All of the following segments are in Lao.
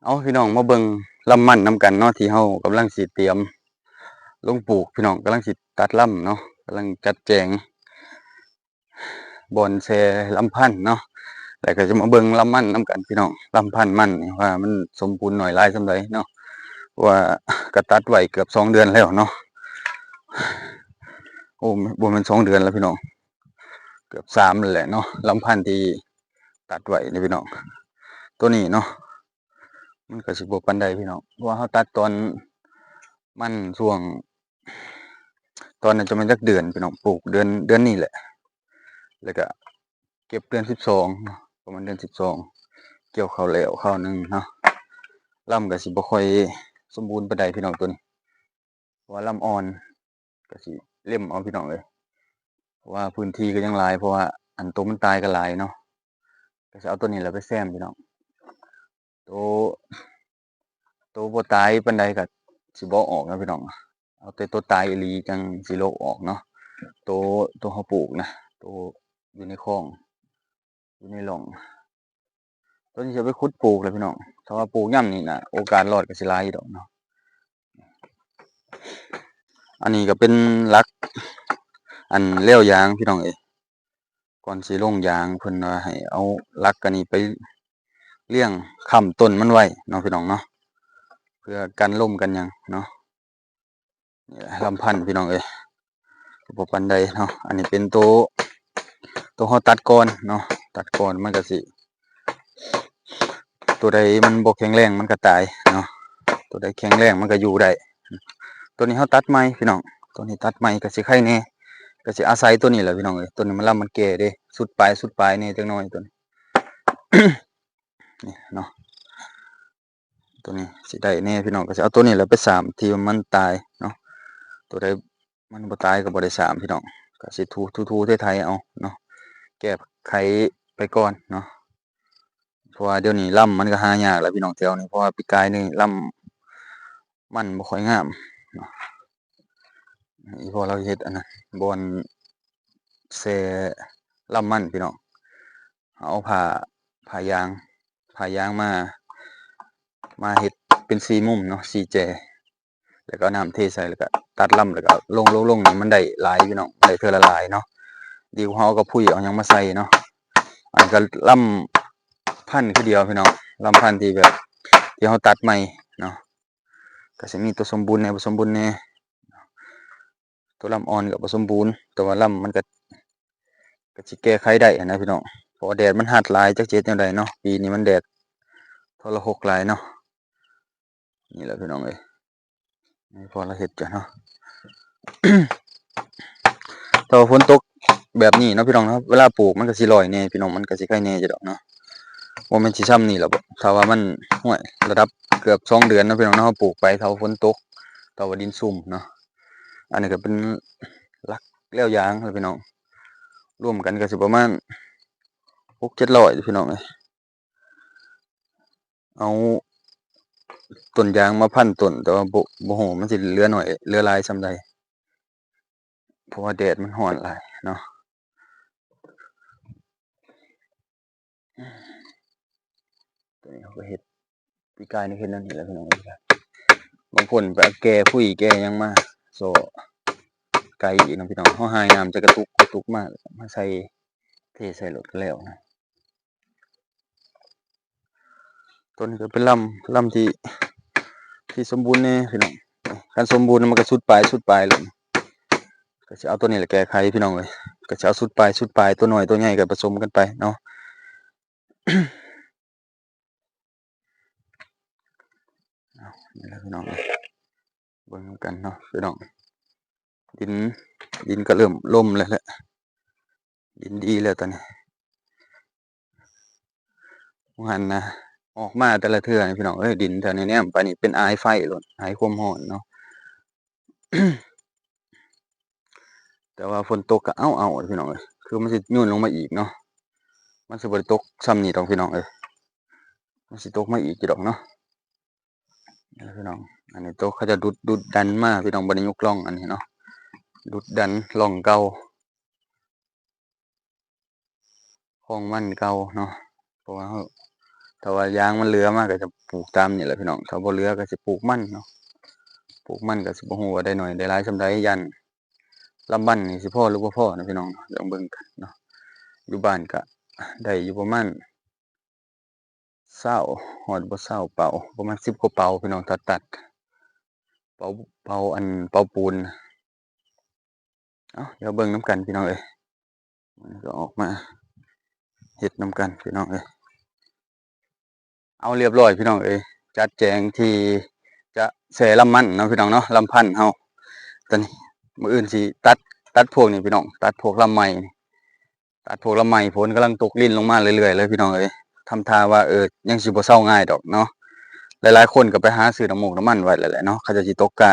ເອົາ ພີ່ນ້ອງ ມາເບິ່ງລຳມັນນຳກັນເນາະ ທີ່ເຮົາກຳລັງຊິຕຽມລົງປູກ. ພີ່ນ້ອງ ກຳລັງຊິຕັດລຳເນາະ ກຳລັງຈັດແຈງບ່ອນແຊ່ລຳພັນເນາະ ແລ້ວກໍຈະມາເບິ່ງລຳມັນນຳກັນ ພີ່ນ້ອງ. ລຳພັນມັນນີ້ວ່າມັນສົມບູນໜ້ອຍຫຼາຍສ່ຳໃດເນາະ ເພາະວ່າກໍຕັດໄວ້ເກືອບສອງເດືອນແລ້ວເນາະ. ໂອ້ ບໍ່ແມ່ນສອງເດືອນແລ້ວ ພີ່ນ້ອງ ເກືອບສາມແລ້ວແຫຼະເນາະ ລຳພັນທີ່ຕັດໄວ້ນີ້ ພີ່ນ້ອງ. ໂຕນີ້ເນາະ ມັນກໍຊິບໍ່ປານໃດ ພີ່ນ້ອງ ເພາະວ່າເຮົາຕັດຕອນມັນຊ່ວງ ຕອນນັ້ນຈະແມ່ນຈັກເດືອນ ພີ່ນ້ອງ ປູກເດືອນ ເດືອນນີ້ແຫຼະ ແລ້ວກະເກັບເດືອນສິບສອງເນາະ ປະມານເດືອນສິບສອງ ກ່ຽວເຂົ້າແລ້ວຄາວໜຶ່ງເນາະ. ລຳກໍຊິບໍ່ຄ່ອຍສົມບູນປານໃດ ພີ່ນ້ອງ ໂຕນີ້ ເພາະວ່າລຳອ່ອນ ກໍຊິເລັມເອົາ ພີ່ນ້ອງເອີຍ ເພາະວ່າພື້ນທີ່ກໍຍັງຫຼາຍ ເພາະວ່າອັນໂຕມັນຕາຍກໍຫຼາຍເນາະ. ກໍຊິເອົາໂຕນີ້ແຫຼະໄປແຊມ ພີ່ນ້ອງ. ໂຕ ໂຕບໍ່ຕາຍປານໃດກໍຊິບໍ່ອອກນະ ພີ່ນ້ອງ. ເອົາແຕ່ໂຕຕາຍອີ່ຫຼີຈັ່ງຊິໂລະອອກເນາະ. ໂຕ ໂຕເຮົາປູກນະ ໂຕຢູ່ໃນຄອງ ຢູ່ໃນຮ່ອງ. ໂຕນີ້ຊິເອົາໄປຂຸດປູກແຫຼະ ພີ່ນ້ອງ. ຖ້າວ່າປູກຍາມນີ້ນະ ໂອກາດລອດກໍຊິຫຼາຍຢູ່ດອກເນາະ. ອັນນີ້ກໍເປັນຫຼັກ ອັນແລວຢາງ ພີ່ນ້ອງເອີຍ. ກ່ອນຊິລົງຢາງ ເພິ່ນວ່າໃຫ້ເອົາຫຼັກອັນນີ້ໄປລຽງຄ້ຳຕົ້ນມັນໄວ້ເນາະ ພີ່ນ້ອງເນາະ ເພື່ອກັນລົມກັນຫຍັງເນາະ. ນີ້ແຫຼະລຳພັນ ພີ່ນ້ອງເອີຍ ກໍບໍ່ປານໃດເນາະ. ອັນນີ້ເປັນໂຕ ໂຕເຮົາຕັດກ່ອນເນາະ ຕັດກ່ອນມັນກໍຊິ ໂຕໃດມັນບໍ່ແຂງແຮງມັນກໍຕາຍເນາະ ໂຕໃດແຂງແຮງມັນກໍຢູ່ໄດ້. ໂຕນີ້ເຮົາຕັດໃໝ່ ພີ່ນ້ອງ ໂຕນີ້ຕັດໃໝ່ກໍຊິໄຄແດ່ ກໍຊິອາໄສໂຕນີ້ແຫຼະ ພີ່ນ້ອງເອີຍ. ໂຕນີ້ມັນລຳມັນແກ່ເດ້ ສຸດປາຍ ສຸດປາຍແດ່ຈັກໜ້ອຍໂຕນີ້ ນີ້ເນາະ. ໂຕນີ້ຊິໄດ້ແດ່ ພີ່ນ້ອງ ກໍຊິເອົາໂຕນີ້ແຫຼະໄປສາມທີ່ມັນຕາຍເນາະ. ໂຕໃດມັນບໍ່ຕາຍກໍບໍ່ໄດ້ສາມ ພີ່ນ້ອງ ກໍຊິຖູໆໄຖໆເອົາເນາະ ແກ້ໄຂໄປກ່ອນເນາະ. ເພາະວ່າດຽວນີ້ລຳມັນກໍຫາຍາກແລ້ວ ພີ່ນ້ອງ ແຖວນີ້ ເພາະວ່າປີກາຍນີ້ລຳມັນບໍ່ຄ່ອຍງາມເນາະ. ອີ່ພໍ່ລາວເຮັດອັນນັ້ນ ບ່ອນແຊ່ລຳມັນ ພີ່ນ້ອງ ເອົາຜ້າ ຜ້າຢາງ ຜ້າຢາງມາ ມາເຮັດເປັນສີ່ມຸມເນາະ ສີ່ແຈ ແລ້ວກໍເອົານ້ຳເທໃສ່ ແລ້ວກໍຕັດລຳ ແລ້ວກໍລົງໆໆ ນີ້ມັນໄດ້ຫຼາຍ ພີ່ນ້ອງ ໄດ້ເທື່ອລະຫຼາຍເນາະ. ດີກວ່າເຮົາເອົາກະພຸ້ຍເອົາຫຍັງມາໃສ່ເນາະ. ອັນນີ້ກໍລຳພັນຄືດຽວ ພີ່ນ້ອງ ລຳພັນທີ່ແບບ ທີ່ເຮົາຕັດໃໝ່ເນາະ ກໍຊິມີຕົວສົມບູນແດ່ ບໍ່ສົມບູນແດ່. ຕົວລຳອ່ອນກໍບໍ່ສົມບູນ ແຕ່ວ່າລຳມັນກໍ ກໍຊິແກ້ໄຂໄດ້ຫັ້ນນະ ພີ່ນ້ອງ ເພາະວ່າແດດມັນຮັດຫຼາຍ ຈັກຊິເຮັດແນວໃດເນາະ. ປີນີ້ມັນແດດທໍລະຫົກຫຼາຍເນາະ. ນີ້ແຫຼະ ພີ່ນ້ອງເອີຍ ໃຫ້ພໍ່ລາວເຮັດຈ້ະເນາະ. ຖ້າວ່າຝົນຕົກແບບນີ້ເນາະ ພີ່ນ້ອງເນາະ ເວລາປູກມັນກໍຊິລອຍແດ່ ພີ່ນ້ອງ ມັນກໍຊິໄຄແດ່ຢູ່ດອກເນາະ. ບໍ່ແມ່ນຊິຊ່ຳນີ້ລະບໍ ຖ້າວ່າມັນ ຫ້ວຍ ລະດັບເກືອບສອງເດືອນເນາະ ພີ່ນ້ອງເນາະ ເຮົາປູກໄປ ຖ້າວ່າຝົນຕົກ ຖ້າວ່າດິນຊຸ່ມເນາະ. ອັນນີ້ກໍເປັນຫຼັກແລວຢາງແຫຼະ ພີ່ນ້ອງ ລວມກັນກໍຊິປະມານຫົກເຈັດຮ້ອຍ ພີ່ນ້ອງເອີຍ. ເອົາຕົ້ນຢາງມາພັນຕົ້ນ ແຕ່ວ່າບໍ່ ບໍ່ຮູ້ວ່າມັນຊິເຫຼືອໜ້ອຍເຫຼືອຫຼາຍສ່ຳໃດ ເພາະວ່າແດດມັນຮ້ອນຫຼາຍເນາະ. ຕົວນີ້ເຮົາກໍເຮັດ ປີກາຍນີ້ເຮັດແນວນີ້ແຫຼະ ພີ່ນ້ອງເອີຍ. ບາງຄົນໄປເອົາແກ່ພຸ້ຍແກ່ຫຍັງມາສໍ້ໄກ່ອີກເນາະ ພີ່ນ້ອງ. ເຮົາຫາຍາມໃສ່ກະຕຸກ ກະຕຸກມາ ມາໃສ່ ເທໃສ່ໂລດກໍແລ້ວນະ. ຕົວນີ້ກໍເປັນລຳ ລຳທີ່ ທີ່ສົມບູນແດ່ ພີ່ນ້ອງ. ຄັນສົມບູນມັນກໍສຸດປາຍ ສຸດປາຍໂລດ. ກໍຊິເອົາຕົວນີ້ແຫຼະແກ້ໄຂ ພີ່ນ້ອງເອີຍ. ກໍຊິເອົາສຸດປາຍ ສຸດປາຍ ຕົວນ້ອຍຕົວໃຫຍ່ກໍປະສົມກັນໄປເນາະ. ເອົາ ນີ້ແຫຼະ ພີ່ນ້ອງເອີຍ ເບິ່ງນຳກັນເນາະ ພີ່ນ້ອງ. ດິນ ດິນກໍເລີ່ມລົມແລ້ວແຫຼະ ດິນດີແລ້ວຕອນນີ້. ວ່າຫັ້ນນະ ອອກມາແຕ່ລະເທື່ອນີ້ ພີ່ນ້ອງເອີຍ ດິນແຖວນີ້ແນມໄປນີ້ເປັນອາຍໄຟໂລດ ອາຍຄວາມຮ້ອນເນາະ. ແຕ່ວ່າຝົນຕົກກໍເອົາໆ ພີ່ນ້ອງເອີຍ ຄືມັນຊິໂຍນລົງມາອີກເນາະ. ມັນຊິບໍ່ໄດ້ຕົກຊ່ຳນີ້ດອກ ພີ່ນ້ອງເອີຍ ມັນຊິຕົກມາອີກຢູ່ດອກເນາະ. ນີ້ແຫຼະ ພີ່ນ້ອງ ອັນນີ້ໂຕເຂົາເຈົ້າດຸດ ດຸດດັນມາ ພີ່ນ້ອງ ບໍ່ໄດ້ຍົກລ່ອງ ອັນນີ້ເນາະ ດຸດດັນລ່ອງເກົ່າ ຂອງມັນເກົ່າເນາະ. ເພາະວ່າເຮົາ ຖ້າວ່າຢາງມັນເຫຼືອມາກໍຈະປູກຕາມນີ້ແຫຼະພີ່ນ້ອງ, ຖ້າບໍ່ເຫຼືອກໍຊິປູກມັນເນາະ. ປູກມັນກໍຊິບໍ່ຮູ້ວ່າໄດ້ໜ້ອຍໄດ້ຫຼາຍສ່ຳໃດ, ຢ້ານລຳມັນນີ້ຊິພໍຫຼືບໍ່ພໍເນາະພີ່ນ້ອງເນາະ, ຕ້ອງເບິ່ງກັນເນາະ. ຢູ່ບ້ານກໍໄດ້ຢູ່ປະມານຊາວ ຮອດບໍ່ຊາວເປົາ, ປະມານສິບກວ່າເປົາພີ່ນ້ອງ, ຖ້າຕັດເປົາ ເປົາອັນ ເປົາປູນ. ເອົ້າ ດຽວເບິ່ງນຳກັນພີ່ນ້ອງເອີຍ, ມັນກໍອອກມາເຮັດນຳກັນພີ່ນ້ອງເອີຍ. ເອົາ ລຽບຮ້ອຍພີ່ນ້ອງເອີຍ, ຈັດແຈງທີ່ຈະແຊ່ລຳມັນເນາະພີ່ນ້ອງເນາະ, ລຳພັນເຮົາ. ຕອນນີ້ມື້ອື່ນຊິຕັດ ຕັດພວກນີ້ພີ່ນ້ອງ, ຕັດພວກລຳໃໝ່ນີ້ ຕັດພວກລຳໃໝ່. ຝົນກຳລັງຕົກລິນລົງມາເລື້ອຍໆເລີຍພີ່ນ້ອງເອີຍ, ທຳທ່າວ່າ ເອີ ຍັງຊິບໍ່ເຊົາງ່າຍດອກເນາະ. ຫຼາຍໆຄົນກໍໄປຫາຊື້ນ້ຳໝົກນ້ຳມັນໄວ້ແລ້ວແຫຼະເນາະ, ເຂົາເຈົ້າຊິຕົກກ້າ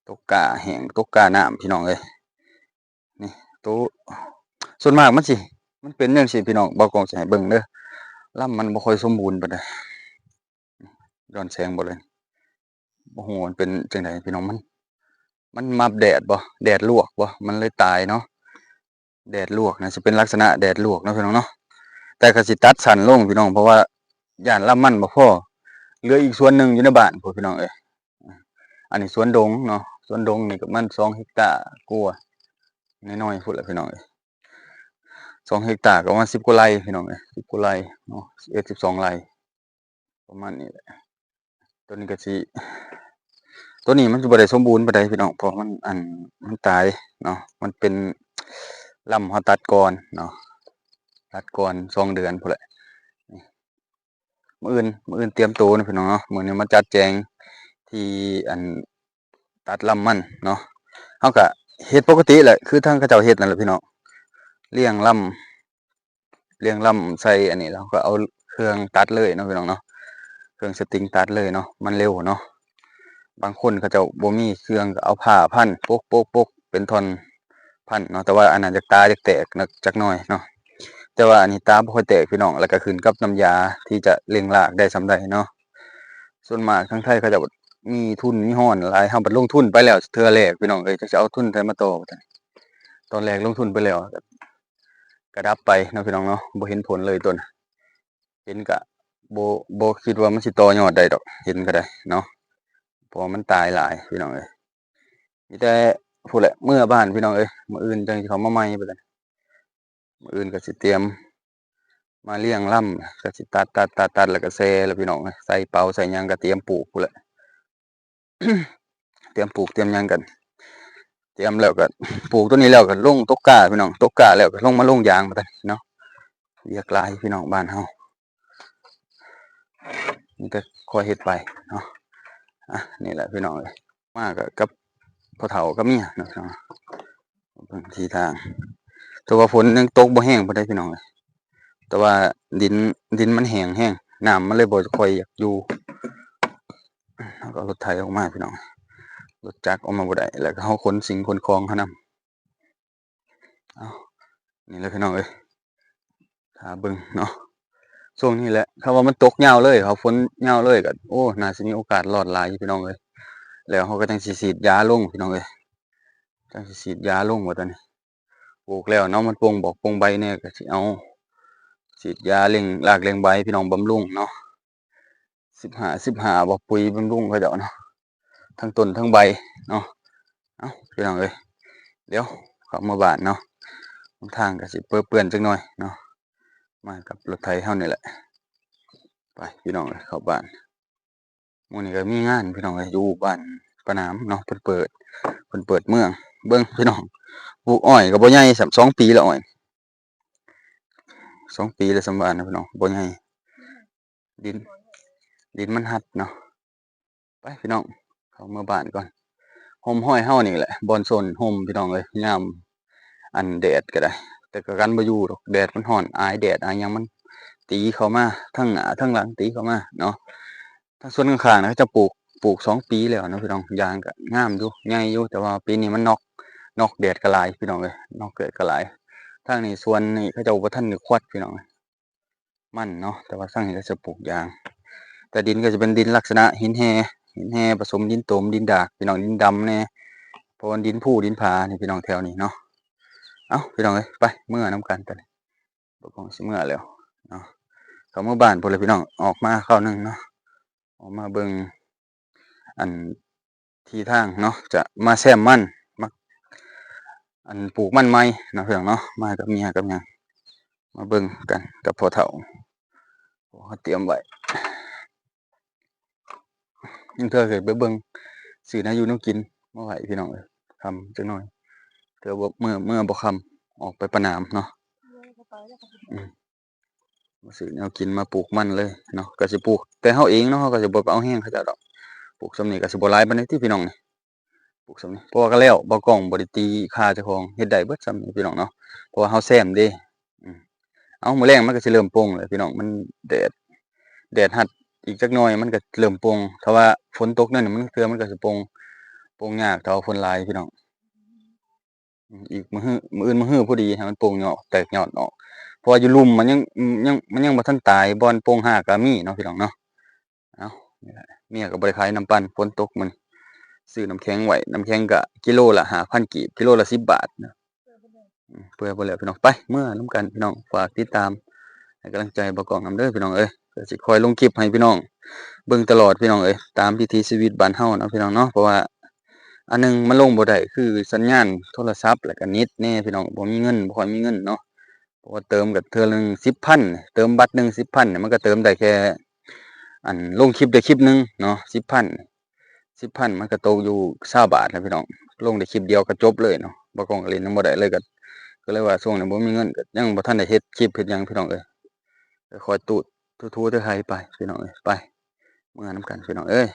ຕົກກ້າແຫ້ງ ຕົກກ້ານ້ຳພີ່ນ້ອງເອີຍ. ນີ້ ໂຕ ສ່ວນມາກມັນຊິ ມັນເປັນຈັ່ງຊີ້ພີ່ນ້ອງ, ບ່າວກອງຊິໃຫ້ເບິ່ງເດີ, ລຳມັນບໍ່ຄ່ອຍສົມບູນປານໃດ. ຍ້ອນແສງບໍ່ເລີຍ, ບໍ່ຮູ້ວ່າມັນເປັນຈັ່ງໃດພີ່ນ້ອງ. ມັນ ມັນມາແດດບໍ່ ແດດລວກບໍ່ ມັນເລີຍຕາຍເນາະ, ແດດລວກນະ, ຊິເປັນລັກສະນະແດດລວກເນາະພີ່ນ້ອງເນາະ. ແຕ່ກໍຊິຕັດສັ້ນລົງພີ່ນ້ອງ, ເພາະວ່າຢ້ານລຳມັນບໍ່ພໍ. ເຫຼືອອີກສວນໜຶ່ງຢູ່ໃນບ້ານພຸ້ນພີ່ນ້ອງເອີຍ. ອັນນີ້ສວນດົງເນາະ, ສວນດົງນີ້ກໍປະມານສອງເຮັກຕາກວ່າ ນ້ອຍໆພຸ້ນແຫຼະພີ່ນ້ອງເອີຍ. ສອງເຮັກຕາກໍປະມານສິບກວ່າໄຮ່ພີ່ນ້ອງເອີຍ, ສິບກວ່າໄຮ່ເນາະ, ສິບເອັດ ສິບສອງໄຮ່ ປະມານນີ້ແຫຼະ. ຕົວນີ້ກໍຊິ ຕົວນີ້ມັນຊິບໍ່ໄດ້ສົມບູນປານໃດພີ່ນ້ອງ, ເພາະມັນ ອັນ ມັນຕາຍເນາະ, ມັນເປັນລຳເຮົາຕັດກ່ອນເນາະ, ຕັດກ່ອນສອງເດືອນພຸ້ນແຫຼະ. ມື້ອື່ນ ມື້ອື່ນຕຽມໂຕນະພີ່ນ້ອງເນາະ, ມື້ນີ້ມາຈັດແຈງທີ່ ອັນ ຕັດລຳມັນເນາະ. ເຮົາກະເຮັດປົກກະຕິແຫຼະ ຄືທາງເຂົາເຈົ້າເຮັດນັ້ນແຫຼະພີ່ນ້ອງ, ລຽງລຳ ລຽງລຳໃສ່ອັນນີ້ ແລ້ວເຮົາກໍເອົາເຄື່ອງຕັດເລີຍເນາະພີ່ນ້ອງເນາະ, ເຄື່ອງສະຕິງຕັດເລີຍເນາະ, ມັນເລັວເນາະ. ບາງຄົນເຂົາເຈົ້າບໍ່ມີເຄື່ອງ ກໍເອົາຜ້າພັນ ປົກໆໆ ເປັນທ່ອນພັນເນາະ, ແຕ່ວ່າອັນນັ້ນຢາກຕາຢາກແຕກນະ ຈັກໜ້ອຍເນາະ. ແຕ່ວ່າອັນນີ້ຕາບໍ່ຄ່ອຍແຕກພີ່ນ້ອງ, ແລ້ວກໍຂຶ້ນກັບນ້ຳຢາທີ່ຈະເລັ່ງລາກໄດ້ສ່ຳໃດເນາະ. ສ່ວນມາກທາງໄທເຂົາເຈົ້າມີທຶນມີຮອນຫຼາຍ, ເຮົາບັດລົງທຶນໄປແລ້ວເທື່ອແລກພີ່ນ້ອງເອີຍ, ຈັກຊິເອົາທຶນໃສມາຕໍ່ບັດນີ້. ຕອນແລກລົງທຶນໄປແລ້ວ ກະດັບໄປເນາະພີ່ນ້ອງເນາະ, ບໍ່ເຫັນຜົນເລີຍຕົວນະ. ເຫັນກະບໍ່ ບໍ່ຄິດວ່າມັນຊິຕໍ່ຍອດໄດ້ດອກ, ເຫັນກໍໄດ້ເນາະ, ເພາະວ່າມັນຕາຍຫຼາຍພີ່ນ້ອງເອີຍ. ມີແຕ່ພຸ້ນແຫຼະ ເມືອບ້ານພີ່ນ້ອງເອີຍ, ມື້ອື່ນຈັ່ງຊິເຂົ້າມາໃໝ່ບັດນີ້. ມື້ອື່ນກໍຊິຕຽມມາລຽງລຳ, ກໍຊິຕັດໆໆ ແລ້ວກໍແຊ່ແລ້ວພີ່ນ້ອງເອີຍ, ໃສ່ເປົາໃສ່ຫຍັງກໍຕຽມປູກພຸ້ນແຫຼະ. ຕຽມປູກຕຽມຫຍັງກັນ, ຕຽມແລ້ວກໍປູກຕົວນີ້ແລ້ວກໍລົງຕົກກ້າພີ່ນ້ອງ, ຕົກກ້າແລ້ວກໍລົງມາລົງຢາງບັດນີ້ເນາະ. ວຽກຫຼາຍພີ່ນ້ອງບ້ານເຮົາ, ມີແຕ່ຄ່ອຍເຮັດໄປເນາະ. ອ່ະ ນີ້ແຫຼະພີ່ນ້ອງເອີຍ, ມາກໍກັບພໍ່ເຖົ້າກັບເມຍເນາະ. ເບິ່ງທີ່ທາງ ແຕ່ວ່າຝົນຍັງຕົກບໍ່ແຮງປານໃດພີ່ນ້ອງເອີຍ, ແຕ່ວ່າດິນ ດິນມັນແຫ້ງແຮງ, ນ້ຳມັນເລີຍບໍ່ຄ່ອຍຢາກຢູ່. ເຮົາກໍເອົາລົດໄຖອອກມາພີ່ນ້ອງ, ລົດຈັກອອກມາບໍ່ໄດ້, ແລ້ວກໍເຮົາຂົນສິ່ງຂົນຂອງເຮົານຳ. ເອົ້າ ນີ້ແຫຼະພີ່ນ້ອງເອີຍ, ຖ້າເບິ່ງເນາະ, ຊ່ວງນີ້ແຫຼະ ຖ້າວ່າມັນຕົກຍາວເລີຍ ເຮົາຝົນຍາວເລີຍກໍ ໂອ້ ໜ້າຊິມີໂອກາດລອດຫຼາຍຢູ່ພີ່ນ້ອງເອີຍ. ແລ້ວເຮົາກໍຈັ່ງຊິສີດຢາລົງພີ່ນ້ອງເອີຍ, ຈັ່ງຊິສີດຢາລົງວ່າຕອນນີ້. ປູກແລ້ວເນາະ ມັນປົ່ງບອກປົ່ງໃບແດ່ ກໍຊິເອົາສີດຢາເລັ່ງລາກເລັ່ງໃບພີ່ນ້ອງ, ບຳລຸງເນາະ. ສິບຫ້າ ສິບຫ້າ ບໍ່ ປຸ໋ຍບຳລຸງເຂົາເຈົ້າເນາະ, ທັງຕົ້ນທັງໃບເນາະ. ເອົ້າ ພີ່ນ້ອງເອີຍ, ດຽວເຂົ້າເມືອບ້ານເນາະ, ຫົນທາງກໍຊິເປິເປື້ອນຈັກໜ້ອຍເນາະ, ມາກັບລົດໄຖເຮົານີ້ແຫຼະ. ໄປພີ່ນ້ອງເອີຍ ເຂົ້າບ້ານ. ມື້ນີ້ກໍມີງານພີ່ນ້ອງເອີຍ, ຢູ່ບ້ານປາໜາມເນາະ, ເພິ່ນເປີດ ເພິ່ນເປີດເມືອງ. ເບິ່ງພີ່ນ້ອງ ປູກອ້ອຍກໍບໍ່ໃຫຍ່ຊ້ຳ, ສອງປີແລ້ວອ້ອຍ, ສອງປີແລ້ວສ່ຳວ່ານະພີ່ນ້ອງ, ບໍ່ໃຫຍ່. ດິນ ດິນມັນຮັດເນາະ. ໄປພີ່ນ້ອງ ເຂົ້າເມືອບ້ານກ່ອນ. ຮົ່ມຮອຍເຮົານີ້ແຫຼະ ບ່ອນໂຊນຮົ່ມພີ່ນ້ອງເອີຍ, ຍາມອັນແດດກໍໄດ້, ແຕ່ກໍກັນບໍ່ຢູ່ດອກ, ແດດມັນຮ້ອນ, ອາຍແດດອາຍຫຍັງ ມັນຕີເຂົ້າມາທາງໜ້າທາງຫຼັງ, ຕີເຂົ້າມາເນາະ. ທາງສວນຂ້າງໆນະ ເຂົາເຈົ້າປູກ ປູກສອງປີແລ້ວເນາະພີ່ນ້ອງ, ຢາງກໍງາມຢູ່ ໃຫຍ່ຢູ່, ແຕ່ວ່າປີນີ້ມັນນັອກ ນັອກແດດກໍຫຼາຍພີ່ນ້ອງເອີຍ, ນັອກແດດກະຫຼາຍ. ທາງນີ້ສວນນີ້ເຂົາເຈົ້າບໍ່ທັນໄດ້ຄວັດພີ່ນ້ອງເອີຍ, ມັນເນາະ, ແຕ່ວ່າທາງນີ້ເຂົາເຈົ້າປູກຢາງ. ແຕ່ດິນກໍຈະເປັນດິນລັກສະນະຫີນແຮ່ ຫີນແຮ່ປະສົມດິນຕົມ ດິນດາກພີ່ນ້ອງ, ດິນດຳແດ່ ເພາະວ່າດິນພູດິນຜານີ້ພີ່ນ້ອງ ແຖວນີ້ເນາະ. ເອົ້າ ພີ່ນ້ອງເອີຍ ໄປເມືອນຳກັນ ຕອນນີ້ ບໍ່ກອງຊິເມືອແລ້ວເນາະ. ເຂົ້າມາບ້ານພຸ້ນແຫຼະພີ່ນ້ອງ ອອກມາຄາວໜຶ່ງເນາະ ອອກມາເບິ່ງ ອັນ ທີ່ທາງເນາະ ຈະມາແຊມມັນ ມາ ອັນ ປູກມັນໃໝ່ເນາະພີ່ນ້ອງເນາະ ມາກັບເມຍກັບຫຍັງ ມາເບິ່ງກັນກັບພໍ່ເຖົ້າ ເຮົາຕຽມໄວ້ ລາງເທື່ອກໍໄປເບິ່ງ ຊື້ແນວຢູ່ແນວກິນມາໄວ້ພີ່ນ້ອງເອີຍ ຄ່ຳຈັກໜ່ອຍ ເທື່ອບໍ່ ເມື່ອ ເມື່ອບໍ່ຄ່ຳ ອອກໄປປະໜາມເນາະ ອືມ ມາຊື້ແນວກິນມາປູກມັນເລີຍເນາະ ກໍຊິປູກແຕ່ເຮົາເອງເນາະ ເຮົາກໍຊິບໍ່ໄປເອົາແຮງເຂົາເຈົ້າດອກ ປູກສ່ຳນີ້ກໍຊິບໍ່ຫຼາຍປານໃດຕິພີ່ນ້ອງນີ້ ປູກສ່ຳນີ້ ເພາະວ່າກໍແລ້ວ ບໍ່ກ້ອງບໍ່ໄດ້ຕີຄ່າເຈົ້າຂອງ ເຮັດໄດ້ເບິດສ່ຳນີ້ພີ່ນ້ອງເນາະ ເພາະວ່າເຮົາແຊມເດ້ ອືມ ເອົາ ມື້ແລງມັນກໍຊິເລີ່ມໂປ່ງແລ້ວພີ່ນ້ອງ ມັນແດດ ແດດຮັດອີກຈັກໜ່ອຍມັນກໍເລີ່ມໂປ່ງ ຖ້າວ່າຝົນຕົກແນວນີ້ມັນ ເທື່ອມັນກໍຊິໂປ່ງ ໂປ່ງຍາກ ຖ້າວ່າຝົນຫຼາຍພີ່ນ້ອງ ອືມ ອີກມື້ຮື ມື້ອື່ນມື້ຮືພໍດີໃຫ້ມັນໂປ່ງຍອດ ແຕກຍອດອອກ ເພາະວ່າຢູ່ລຸ່ມມັນຍັງ ຍັງ ມັນຍັງບໍ່ທັນຕາຍ ບ່ອນໂປ່ງຮາກກໍມີເນາະພີ່ນ້ອງເນາະ ເອົ້າ ນີ້ແຫຼະ ເມຍກໍບໍ່ໄດ້ຂາຍນ້ຳປັ່ນ ຝົນຕົກມື້ນີ້ ຊື້ນ້ຳແຂງໄວ້ ນ້ຳແຂງກໍກິໂລລະຫ້າພັນກີບ ກິໂລລະສິບບາດນະ ອືມ ເປື່ອຍເບິດແລ້ວພີ່ນ້ອງ ໄປ ເມືອນຳກັນພີ່ນ້ອງ ຝາກຕິດຕາມໃຫ້ກຳລັງໃຈບ່າວກ້ອງນຳເດີພີ່ນ້ອງເອີຍ ກໍຊິຄອຍລົງຄລິບໃຫ້ພີ່ນ້ອງເບິ່ງຕະຫຼອດພີ່ນ້ອງເອີຍ ຕາມວິຖີຊີວິດບ້ານເຮົາເນາະພີ່ນ້ອງເນາະ ເພາະວ່າອັນໜຶ່ງມັນລົງບໍ່ໄດ້ ຄືສັນຍານໂທລະສັບ ແລ້ວກໍເນັດແດ່ພີ່ນ້ອງ ບໍ່ມີເງິນ ບໍ່ຄ່ອຍມີເງິນເນາະ ເພາະວ່າເຕີມກໍເທື່ອໜຶ່ງສິບພັນ ເຕີມບັດໜຶ່ງສິບພັນ ມັນກໍເຕີມໄດ້ແຄ່ ອັນ ລົງຄລິບໄດ້ຄລິບໜຶ່ງເນາະ ສິບພັນ ສິບພັນ ມັນກໍຕົກຢູ່ຊາວບາດແລ້ວພີ່ນ້ອງ ລົງໄດ້ຄລິບດຽວກໍຈົບເລີຍເນາະ ບ່າວກ້ອງກໍຫຼິ້ນຫຍັງບໍ່ໄດ້ເລີຍ ກໍ ກໍເລີຍວ່າຊ່ວງນີ້ບໍ່ມີເງິນ ກໍຍັງບໍ່ທັນໄດ້ເຮັດຄລິບເຮັດຫຍັງພີ່ນ້ອງເອີຍ ກໍຄອຍຕູດ ຖູໆໄຖໄປພີ່ນ້ອງເອີຍ ໄປ ເມືອນຳກັນພີ່ນ້ອງເອີຍ.